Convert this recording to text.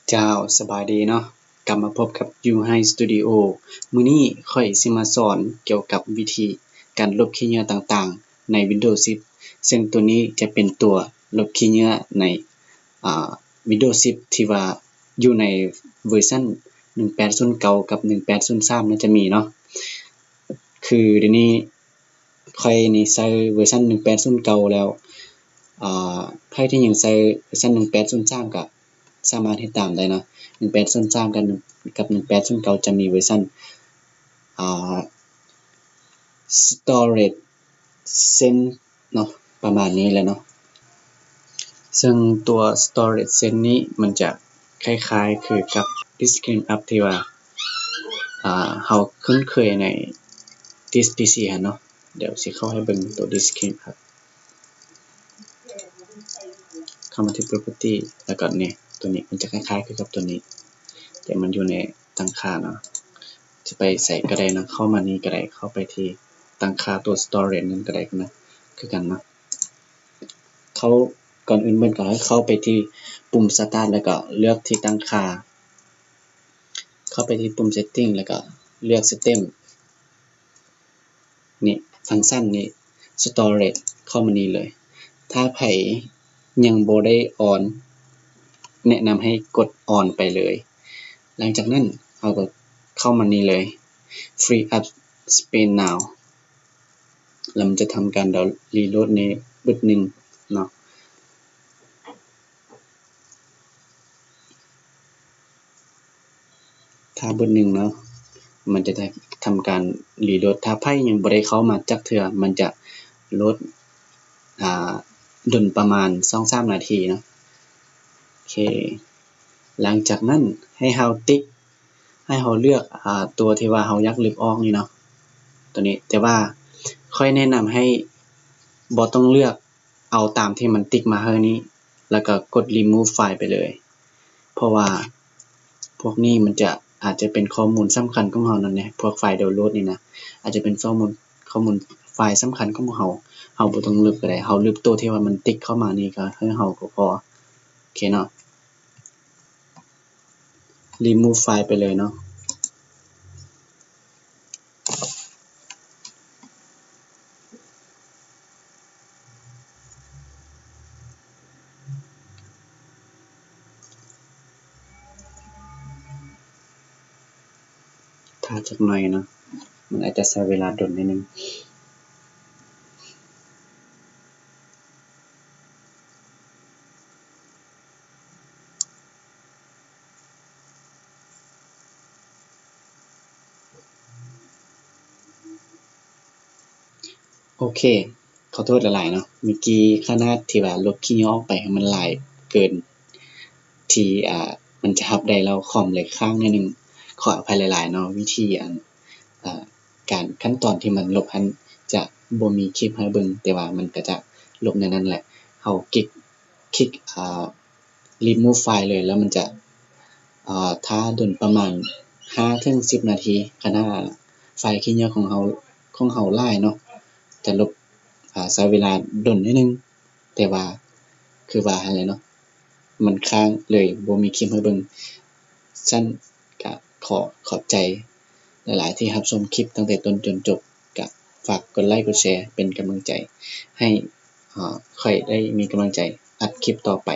ເຈົ້າ ສະບາຍດີເນາະ ກັບມາພົບກັບ Yuhai Studio. ມື້ນີ້ຂ້ອຍຊິມາສອນກ່ຽວກັບວິທີການລົບຂີ້ເຫຍື້ອຕ່າງໆໃນ Windows ສິບ ເຊິ່ງໂຕນີ້ຈະເປັນຕົວລົບຂີ້ເຫຍື້ອໃນ ອາ Windows ສິບ ທີ່ວ່າຢູ່ໃນເວີຊັນໜຶ່ງແປດສູນເກົ້າກັບໜຶ່ງແປດສູນສາມໜ້າຈະມີເນາະ. ຄືດຽວນີ້ ຂ້ອຍນີ້ໃຊ້ເວີຊັນໜຶ່ງແປດສູນເກົ້າແລ້ວ ອາ ໃຜທີ່ຍັງໃຊ້ເວີຊັນໜຶ່ງແປດສູນສາມກໍສາມາດເຮັດຕາມໄດ້ເນາະ. ໜຶ່ງແປດສູນສາມກັບ ກັບໜຶ່ງແປດສູນເກົ້າຈະມີເວີຊັນ ອາ Storage Sense ເນາະ ປະມານນີ້ແຫຼະເນາະ. ເຊິ່ງຕົວ Storage Sense ນີ້ມັນຈະຄ້າຍໆຄືກັບ Disk Cleanup ທີ່ວ່າ ອາ ເຮົາຄຸ້ນເຄີຍໃນ Disk ພີຊີຫັ້ນເນາະ. ດຽວຊິເຂົ້າໃຫ້ເບິ່ງຕົວ Disk Cleanup ເຂົ້າມາທີ່ Property ແລ້ວກໍນີ້ ຕົວນີ້ມັນຈະຄ້າຍໆຄືກັບຕົວນີ້ ແຕ່ມັນຢູ່ໃນຕັ້ງຄ່າເນາະ. ຈະໄປໃສກໍໄດ້ເນາະ ເຂົ້າມານີ້ກໍໄດ້ ເຂົ້າໄປທີ່ຕັ້ງຄ່າຕົວ Storage ນັ້ນກໍໄດ້ນະ ຄືກັນເນາະ. ເຂົ້າ ກ່ອນອື່ນເບິ່ງກໍໃຫ້ເຂົ້າໄປທີ່ປຸ່ມ Start ແລ້ວກໍເລືອກທີ່ຕັ້ງຄ່າ ເຂົ້າໄປທີ່ປຸ່ມ Setting ແລ້ວກໍເລືອກ System ນີ້ ຟັງຊັນນີ້ Storage ເຂົ້າມານີ້ເລີຍ. ຖ້າໃຜຍັງບໍ່ໄດ້ On ແນະນຳໃຫ້ກົດ On ໄປເລີຍ. ຫຼັງຈາກນັ້ນເຮົາກໍເຂົ້າມານີ້ເລີຍ Free up Space Now ແລ້ວມັນຈະທຳການ Down Reload ໃນບຶດໜຶ່ງເນາະ. ຖ້າບຶດໜຶ່ງເນາະ ມັນຈະໄດ້ທຳການ Reload. ຖ້າໃຜຍັງບໍ່ໄດ້ເຂົ້າມາຈັກເທື່ອ ມັນຈະໂຫຼດ ອາ ດົນປະມານສອງສາມນາທີເນາະ. ໂອເຄ ຫຼັງຈາກນັ້ນໃຫ້ເຮົາຕິກ ໃຫ້ເຮົາເລືອກ ອາ ຕົວທີ່ວ່າເຮົາຢາກລຶບອອກນີ້ເນາະ ຕົວນີ້. ແຕ່ວ່າຂ້ອຍແນະນຳໃຫ້ບໍ່ຕ້ອງເລືອກ ເອົາຕາມທີ່ມັນຕິກມາໃຫ້ນີ້ ແລ້ວກໍກົດ Remove File ໄປເລີຍ ເພາະວ່າພວກນີ້ມັນຈະ ອາດຈະເປັນຂໍ້ມູນສຳຄັນຂອງເຮົານັ້ນແຫຼະ ພວກໄຟລ໌ Download ນີ້ນະ ອາດຈະເປັນຂໍ້ມູນ ຂໍ້ມູນໄຟລ໌ສຳຄັນຂອງເຮົາ. ເຮົາບໍ່ຕ້ອງລຶບກໍໄດ້ ເຮົາລຶບໂຕທີ່ວ່າມັນຕິກເຂົ້າມານີ້ກໍໃຫ້ເຮົາກໍພໍ. ໂອເຄເນາະ Remove File ໄປເລີຍເນາະ. ຖ້າຈັກໜ້ອຍເນາະ ມັນອາດຈະໃຊ້ເວລາດົນໜ້ອຍໜຶ່ງ. ໂອເຄ ຂໍໂທດຫຼາຍໆເນາະ ເມື່ອກີ້ຂະໜາດທີ່ວ່າລົບຂີ້ເຫຍື້ອອອກໄປ ມັນຫຼາຍເກີນທີ່ ອາ ມັນຈະຮັບໄດ້ ແລ້ວຄອມເລີຍຄ້າງໜ້ອຍໜຶ່ງ ຂໍອະໄພຫຼາຍໆເນາະ. ວິທີອັນ ອາ ການຂັ້ນຕອນທີ່ມັນລົບຫັ້ນ ຈະບໍ່ມີຄລິບໃຫ້ເບິ່ງ ແຕ່ວ່າມັນກໍຈະລົບໃນນັ້ນແຫຼະ. ເຮົາຄລິກ ຄລິກ ອາ Remove File ເລີຍ ແລ້ວມັນຈະ ອາ ຖ້າດົນປະມານຫ້າເຖິງສິບນາທີ. ຄັນຖ້າໄຟລ໌ຂີ້ເຫຍື້ອຂອງເຮົາ ຂອງເຮົາຫຼາຍເນາະ ຈະລົບ ອາ ໃຊ້ເວລາດົນໜ້ອຍໜຶ່ງ ແຕ່ວ່າຄືວ່າຫັ້ນແຫຼະເນາະ ມັນຄ້າງເລີຍບໍ່ມີຄລິບໃຫ້ເບິ່ງ. ຊັ້ນກະຂໍຂອບໃຈຫຼາຍໆທີ່ຮັບຊົມຄລິບຕັ້ງແຕ່ຕົ້ນຈົນຈົບ. ກະຝາກກົດໄລກົດແຊເປັນກຳລັງໃຈໃຫ້ ອາ ຂ້ອຍໄດ້ມີກຳລັງໃຈອັດຄລິບຕໍ່ໄປ.